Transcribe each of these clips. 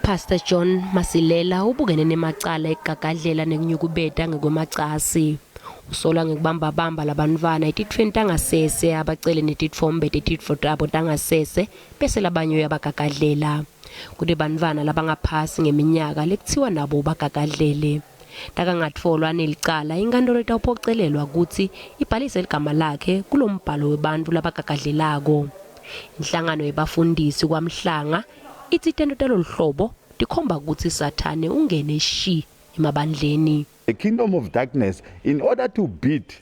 Pastor John Masilela ubukene nemacala ekugagadlela nekunyukubeta ngekwemacasi. Usolwa ngekubambabamba labantfwana etitfweni tangasese abacele netitfombe tetitfo tabo tangasese bese labanye uyabagagadlela. Kunebantfwana labangaphasi ngeminyaka lekutsiwa nabo bagagadlele. Nakangatfolwa anelicala, inkantolo itawuphocelelwa kutsi ibhalise ligama lakhe kulombhalo webantfu labagagadlelako. Inhlangano yebafundisi kwaMhlanga itsi tento taloluhlobo tikhomba kutsi Sathane ungene shi emabandleni. The kingdom of darkness, in order to beat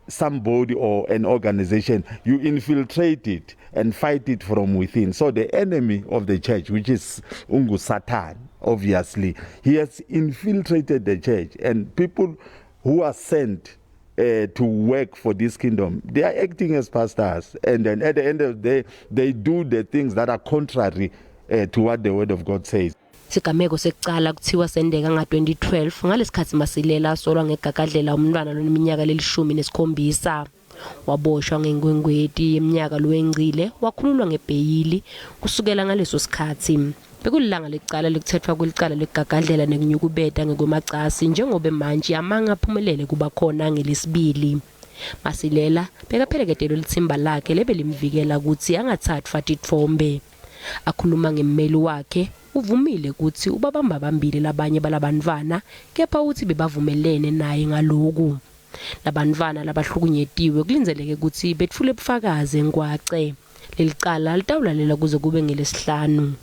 somebody or an organization, you infiltrate it and fight it from within. So the enemy of the church, which is Ungu Satan, obviously, he has infiltrated the church, and people who are sent to work for this kingdom, they are acting as pastors, and then at the end of the day, they do the things that are contrary to what the word of God says. Sigameko sekucala kuthiwa sendeka nga-2012 ngalesikhatsi Masilela asolwa ngegagadlela umntwana loneminyaka lelishumi nesikhombisa. Waboshwa ngenkhwenkhweti yemnyaka lowengcile wakhululwa ngebheyili kusukela ngaleso sikhatsi. Bekulilanga lekucala lekutsetfwa kwelicala lekugagadlela nekunyukubeta ngekwemacasi njengobe mantji amange aphumelele kuba khona ngelesibili. Masilela bekapheleketelwe litsimba lakhe lebelimvikela kutsi angatsatfwa titfombe. Akhuluma ngemmeli wakhe, uvumile kutsi ubabambabambile labanye balabantfwana kepha utsi bebavumelene naye ngaloku. Labantfwana labahlukunyetiwe kulindzeleke kutsi betfule bufakazi eNkwace. Lelicala litawulalelwa kuze kube ngelesihlanu.